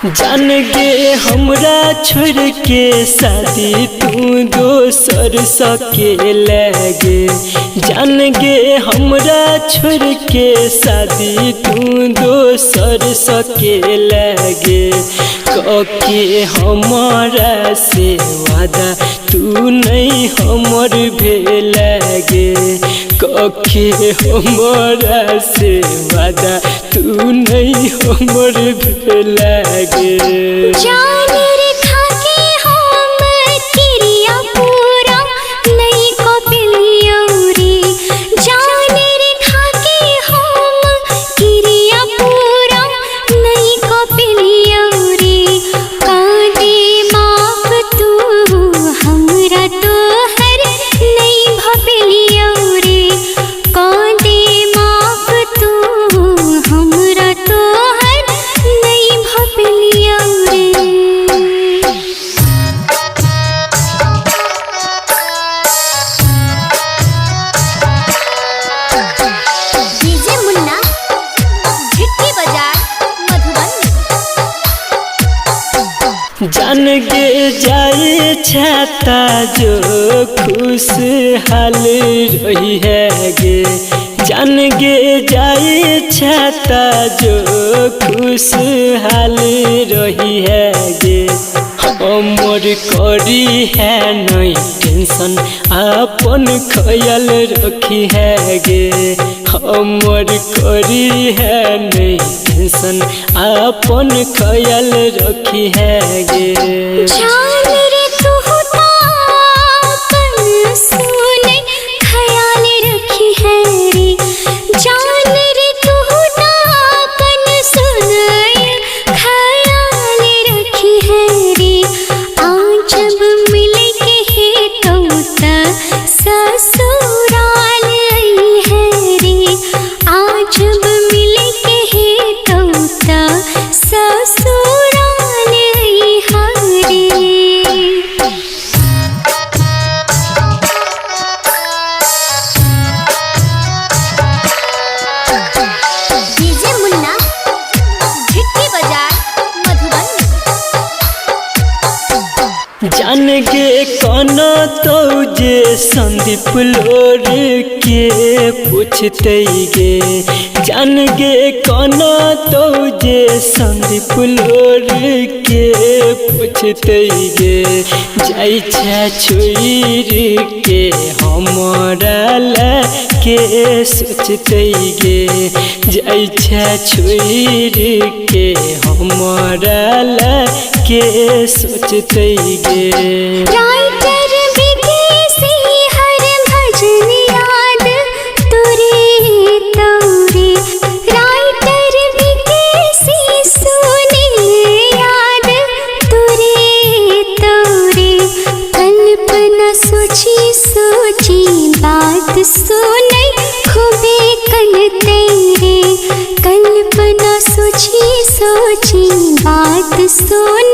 जान गे हमरा छोड़ के शादी तू दोसर सके लगे। जान गे हमरा छोड़ के शादी तू दोसर सके लगे। कके हमारा से वादा तू नहीं हमर भेल गे। कके हमारा से वादा तू नहीं हमर भेल गे। जान रे खाके हम क्रिया पूरा नहीं कपिलियो रे। जान रे खाके हम क्रिया पूरा नहीं कपिलियो रे। कादे माफ तू हमरा तोहर नहीं भपिलियो रे। कादे माफ तू हमरा तोहर नहीं भपिलियो रे। डीजे मुन्ना झिटकी बाजार मधुबनी। जान गे जाए छाता जो खुशहाल रही है गे। जान गे जाए छाता जो खुशहाल रही है गे। हमर करी है नहीं टेंशन अपन ख्याल रखी है गे। हमर करी है नहीं टेंशन अपन ख्याल रखी है गे। जान रे तू तापन सुने ख्याल रखी है रे। जान रे तू तापन सुने ख्याल रखी है रे। आज जब मिले के है तो ससुराल आई है रे। आज जब मिले के है तो ससुराल आई है रे। डीजे मुन्ना झिटकी बाजार मधुबनी। जान गे कौन तो जे संदीप लोर के पूछते गे। जान गे कौन तो जे संदीप लोर के पूछते गे। जाइ छोड़ के हमरा के सोचते गे। जाइ छोड़ के हमरा के सोचते गे। राइटर विदेशी हर भजन याद तोरे तोरे। राइटर विदेशी सुने याद तोरे तोरे। कल्पना सोची सोची बात सुने खूबे कल तेरे। कल्पना सोची सोची बात सुने।